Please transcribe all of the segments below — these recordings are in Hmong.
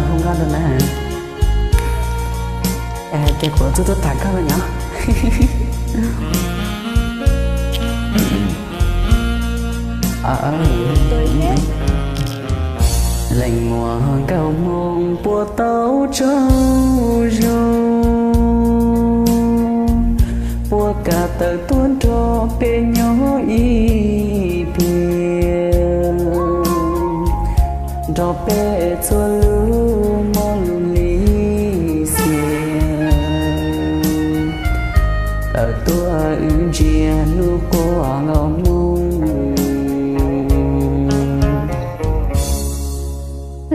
Hu nkauj rau na. Ces kuv txuj tub tham koj los nyob. Leej muam nkauj hmoob puas tau tsaug zog, puas kam tawm tuaj nrog peb nyob ib pliag, nrog peb txhua lub mob lub lis xiam, tawm tuaj wb ntsia hnub quas nkauj hmoob.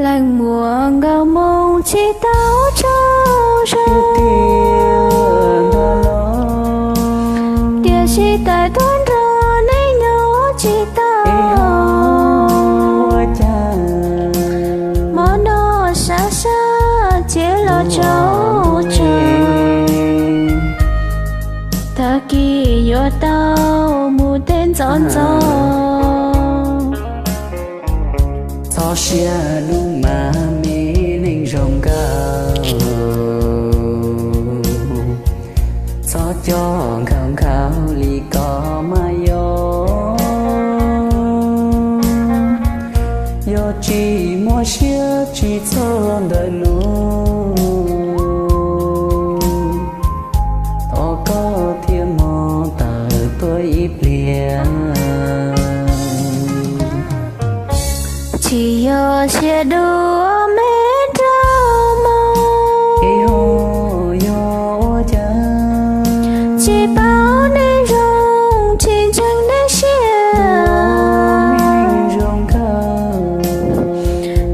Leej muam nkauj hmoob tsis tau tsaug zog, tiam sis tawm tuaj nrog nej nyob tsis tau. Mob noj sab sab ces los tsaug tsaug, tag kis yuav tau mus tej ntxov ntxov. Txhob siab dub mas me neeg zoo nkauj, txhob coj nkhaus nkhaus li ko mas yog, yog tsis muaj siab tsis txhob ntawm no, thov koj thiaj mob tawm tuaj ib pliag. Tsis yog siab dub me nraug moog, yog ua cas tsis paub nej zoo, tsis ntseeg nej siab zoo nkauj,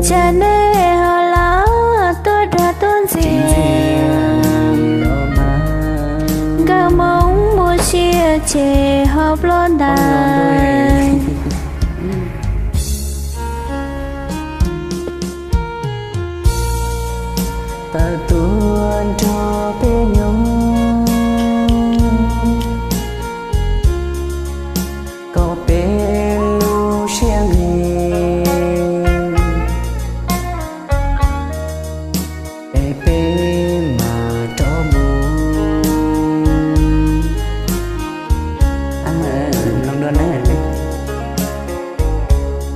cas nej ho los tuaj dag tuaj ntxias. Nkauj hmoob muaj sia ces ho ploj ntais. Tawm tuaj nrog peb nyob, kom peb lub siab nqig, es peb mam rov mus.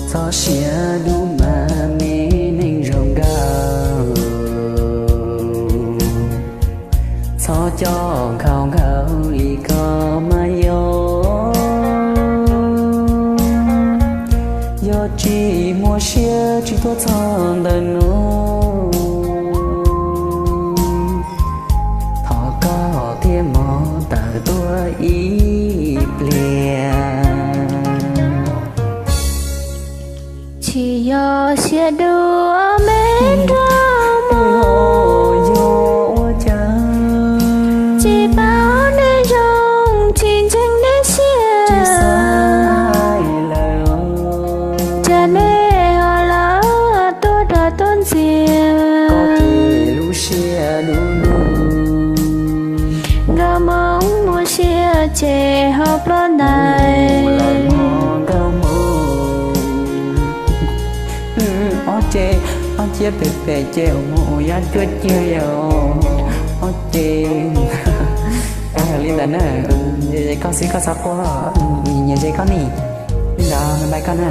Txhob siab dub mas me neeg zoo nkauj, txhob coj nkhaus nkhaus li ko mas yog, yog tsis muaj siab tsis tuaj txog ntawm no, thov koj thiaj mob tawm tuaj ib pliag. Tsis yog siab dub me nraug moog, yog ua cas tsis paub nej zoo, tsis ntseeg nej siab, cas nej ho los tuaj dag tuaj ntxias. Lub siab dub, nkauj hmoob muaj sia ces ho ploj ntais. Ob ce, ob ciab pem pem ces mus ua yaj cuaj ciag yom. Ob ce, li ntawd na. Koj xwb koj txhob quaj, nyias ze koj ne. Li ntawd, bye bye koj na.